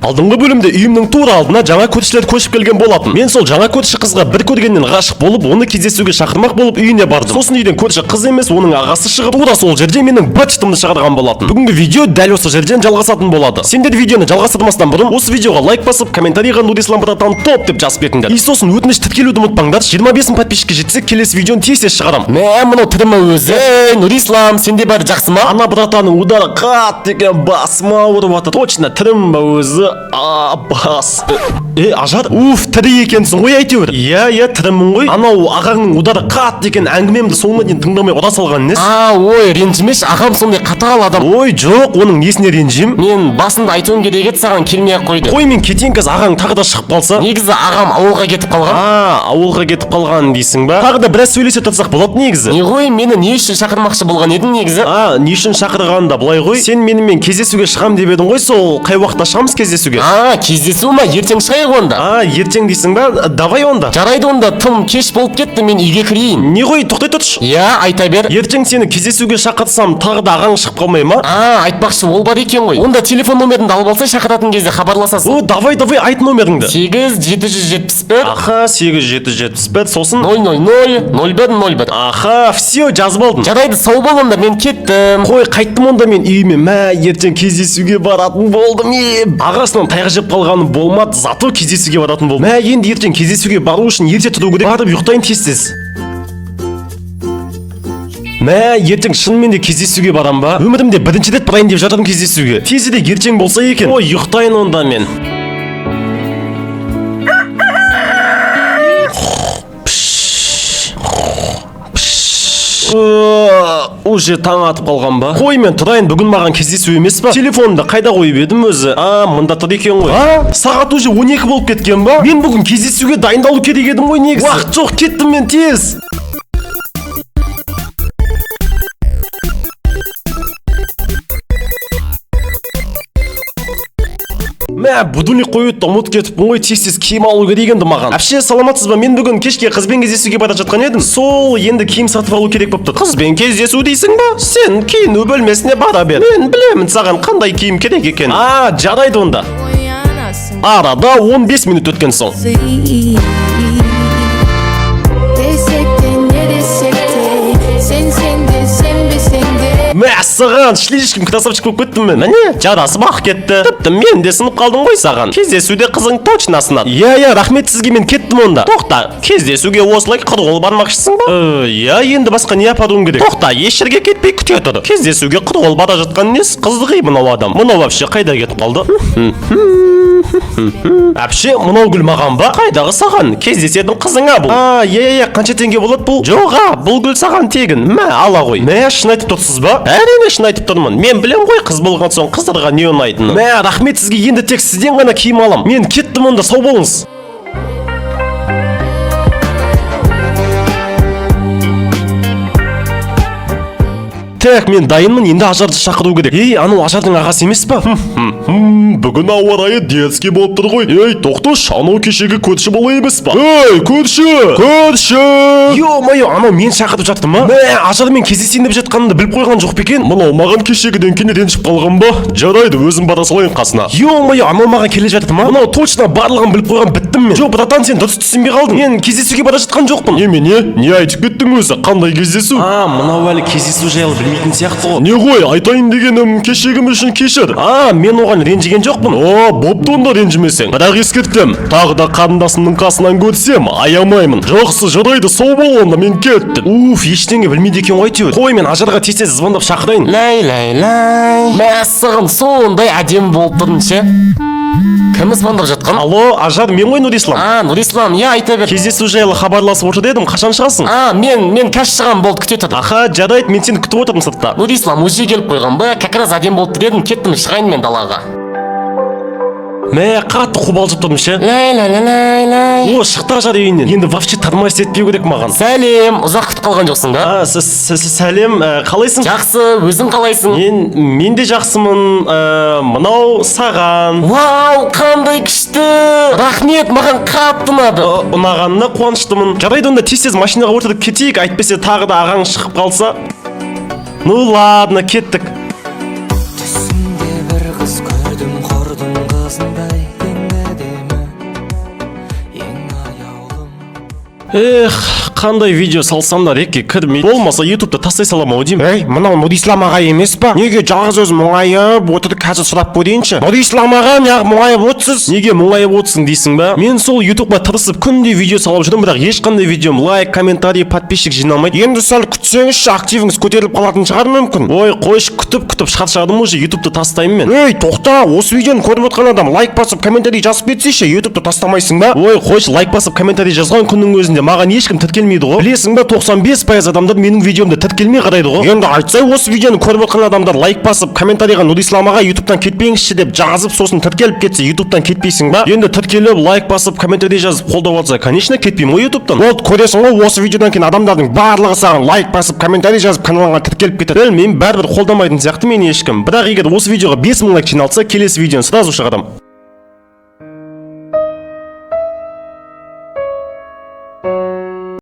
Алдыңғы бөлімде үйімнің тура алдына жаңа көршілер көшіп келген болатын. Мен сол жаңа көрші қызға бір көргеннен ғашық болып, оны кездесуге шақырмақ болып үйіне бардым. Сосын үйден көрші қыз емес, оның ағасы шығып, тура сол жерде менің быт-шытымды шығарған болатын. Бүгінгі видео дәл осы жерден жалғасатын болады. Сендер видеоны жалғастырмастан бұрын осы видеоға лайк басып, комментарийға «Нурислам братан топ» деп жазып кетіңдер. И сосын, өтініш, тіркелуді ұмытпаңдар. 25 мың подписчикке жетсек, келесі видеоны тез тез шығарамын. Мә, мынау тірі ма өзі? Ей, Нурислам, сенде бәрі жақсы ма? Ана братанның удары қатты екен, басым ауырып жатыр. Точно тірім ба өзі? А, бас. Е, Ажар, уф, тірі екенсің ғой әйтеуір. Иә, иә, тірімін ғой. Анау ағаңның удары қатты екен, әңгімемді соңына дейін тыңдамай ұра салған несі? А, ой, ренжімеші, ағам сондай қатал адам. Ой, жоқ, оның несіне ренжимін? Мен басында айтуым керек еді, саған келмей ақ қойды. Қой, мен кетейін қазір, ағаң тағы да шығып қалса. Негізі ағам ауылға кетіп қалған. А, ауылға кетіп қалған дейсің ба? Тағы да біраз сөйлесе тұрсақ болады негізі. Не ғой, мені не үшін шақырмақшы болған едің негізі? А, не үшін шақырғанда былай ғой. Сен менімен кездесуге шығам деп едің ғой, сол қай уақытта шығамыз кездесуге? А, кездесу ма? Ертең шығайық онда. А, ертең дейсің ба? Давай онда. Жарайды онда, тым кеш болып кетті, мен үйге кірейін. Не ғой, тоқтай тұршы. Иә, айта бер. Ертең сені кездесуге шақырсам, тағы да ағаң шығып қалмай ма? А, айтпақшы, ол бар екен ғой. Онда телефон номерімді алып алсай, шақыратын кезде хабарласасың. О, давай, давай, айт номеріңді. 8 771. Аха, 8771, сосын? 000 01 01. Аха, все, жазып алдым. Жарайды, сау бол онда, мен кеттім. Қой, қайттым онда мен үйіме. Мә, ертең кездесуге баратын болдым. Е, ағасынан таяқ жеп қалғаным болмады, зато кездесуге баратын болдым. Мә, енді ертең кездесуге бару үшін ерте тұру керек. Барып ұйықтайын тез тез. Мә, ертең шынымен де кездесуге барам ба? Өмірімде бірінші рет барайын деп жатырмын кездесуге. Тезірек ертең болса екен. Ой, ұйықтайын онда мен. Уже таң атып қалған ба? Қой, мен тұрайын, бүгін маған кездесу емес па? Телефонымды қайда қойып едім өзі? А, мында тұр екен ғой. А, сағат уже 12 болып кеткен ба? Мен бүгін кездесуге дайындалу керек едім ғой негізі. Уақыт жоқ, кеттім мен тез. Мә, будильник қоюды ұмытып кетіппін ғой, тез тез киім алу керек енді маған. Әпше, саламатсыз ба? Мен бүгін кешке қызбен кездесуге бара жатқан едім. Сол енді киім сатып алу керек болып тұр. Қызбен кездесу дейсің ба? Сен киіну бөлмесіне бара бер. Мен білемін саған қандай киім керек екенін. А, жарайды онда. Оянасың. Арада 15 минут өткен соң. Десек те, не десек те, сенсең де, сенбесең де. Мәссаған, слишком красавчик болып кеттім мен. Міне, жарасып ақ кетті. Тіпті мен де сынып қалдым ғой саған. Кездесуде қызың точно сынады. Иә, иә, рахмет сізге, мен кеттім онда. Тоқта, кездесуге осылай құр қол бармақшысың ба? Иә, енді басқа не апаруым керек? Тоқта, еш жерге кетпей күте тұр. Кездесуге құр қол бара жатқан несі? Қызық ей мынау адам. Мынау вообще қайда кетіп қалды? Әпше, мынау гүл маған ба? Қайдағы саған? Кездесетін қызыңа бұл. А, иә, иә, қанша теңге болады бұл? Жоқ, а, бұл гүл саған тегін. Мә, ала ғой. Мә, шын айтып тұрсыз ба? Әрине, шын айтып тұрмын. Мен білем ғой, қыз болған соң қыздарға не ұнайтынын. Мә, рахмет сізге, енді тек сізден ғана киім алам. Мен кеттім онда, сау болыңыз. Так, мен дайынмын, енді Ажарды шақыру керек. Ей, анау Ажардың ағасы емес па? Бүгін ауа райы дерзкий болып тұр ғой. Ей, тоқташы, анау кешегі көрші бала емес па? Ей, көрші! Көрші! Ё-моё, анау мені шақырып жатты ма? Мә, Ажармен кездесейін деп жатқанымды біліп қойған жоқ па екен? Мынау маған кешегіден кейін ренжіп қалған ба? Жарайды, өзім бара салайын қасына. Ё-моё, анау маған келе жатты ма? Мынау точно барлығын біліп қойған, біттім мен. Жоқ, братан, сен дұрыс түсінбей қалдың. Мен кездесуге бара жатқан жоқпын. Немене? Не айтып кеттің өзі? Қандай кездесу? А, мынау әлі кездесу жайлы білмейтін сияқты ғой. Не ғой, айтайын дегенім, кешегім үшін кешір. А, мен оған ренжіген жоқпын. О, бопты онда ренжімесең. Бірақ ескертем, тағы да қарындасымның қасынан көрсем, аямаймын. Жақсы, жарайды, сау бол онда, мен кеттім. Уф, ештеңе білмейді екен ғой әйтеуір. Қой, мен Ажарға тез тез звондап шақырайын. Лай, лай, лай. Мәссаған, сондай әдемі болып тұрдың ше. Кім звондап жатқан? Алло, Ажар, мен ғой, Нұрислам. А, Нұрислам, иә, айта бер. Кездесу жайлы хабарласып отыр едім, қашан шығасың? А, мен қазір шығамын, болды, күте тұр. Аха, жарайды, мен сені күтіп отырмын сыртта. Нұрислам, уже келіп қойған ба? Как раз әдемі болып тұр едім, кеттім, шығайын мен далаға. Мә, қатты қобалжып тұрмын ше. Лай, лай, лай, лай, лай. О, шықты Ажар үйінен. Енді вообще тормозить етпеу керек маған. Сәлем, ұзақ күтіп қалған жоқсың ба? А, сәлем, қалайсың? Жақсы, өзің қалайсың? Мен де жақсымын. Мынау саған. Вау, қандай күшті! Рахмет, маған қатты ұнады. Ұнағанына қуаныштымын. Жарайды онда, тез тез машинаға отырып кетейік, әйтпесе тағы да ағаң шығып қалса. Ну ладно, кеттік. Түсімде бір қыз көрдім, қордың қызындай. Эх, қандай видео салсам да рекке кірмейді. Болмаса, Ютубты тастай салам ау деймін. Ей, мынау Нұрислам аға емес па? Неге жалғыз өзі мұңайып отыр? Қазір сұрап көрейінші. Нұрислам аға, неғып мұңайып отырсыз? Неге мұңайып отырсың дейсің ба? Мен сол Ютубқа тырысып, күнде видео салып жүрмін, бірақ ешқандай видеом лайк, комментарий, подписчик жиналмайды. Енді сәл күтсеңізші, активіңіз көтеріліп қалатын шығар мүмкін. Ой, қойшы, күтіп күтіп шаршадым уже, Ютубты тастаймын мен. Ей, тоқта, осы видеоны көріп отқан адам лайк басып, комментарий жазып кетсейші, Ютубты тастамайсың ба? Ой, қойшы, лайк басып, комментарий жазған күннің өзінде маған ешкім тіркелмейді ғой. Білесің ба, 95% адамдар менің видеомды тіркелмей қарайды ғой. Енді айтсай, осы видеоны көріп отқан адамдар лайк басып, комментарийға «Нұрислам аға, Ютубтан кетпеңізші» деп жазып, сосын тіркеліп кетсе, Ютубтан кетпейсің ба? Енді тіркеліп, лайк басып, комментарий жазып қолдап алса, конечно, кетпеймін ғой Ютубтан. Болды, көресің ғой, осы видеодан кейін адамдардың барлығы саған лайк басып, комментарий жазып, каналыңа тіркеліп кетеді. Білмеймін, бәрібір қолдамайтын сияқты мені ешкім. Бірақ егер осы видеоға 5000 лайк жиналса, келесі видеоны сразу шығарамын.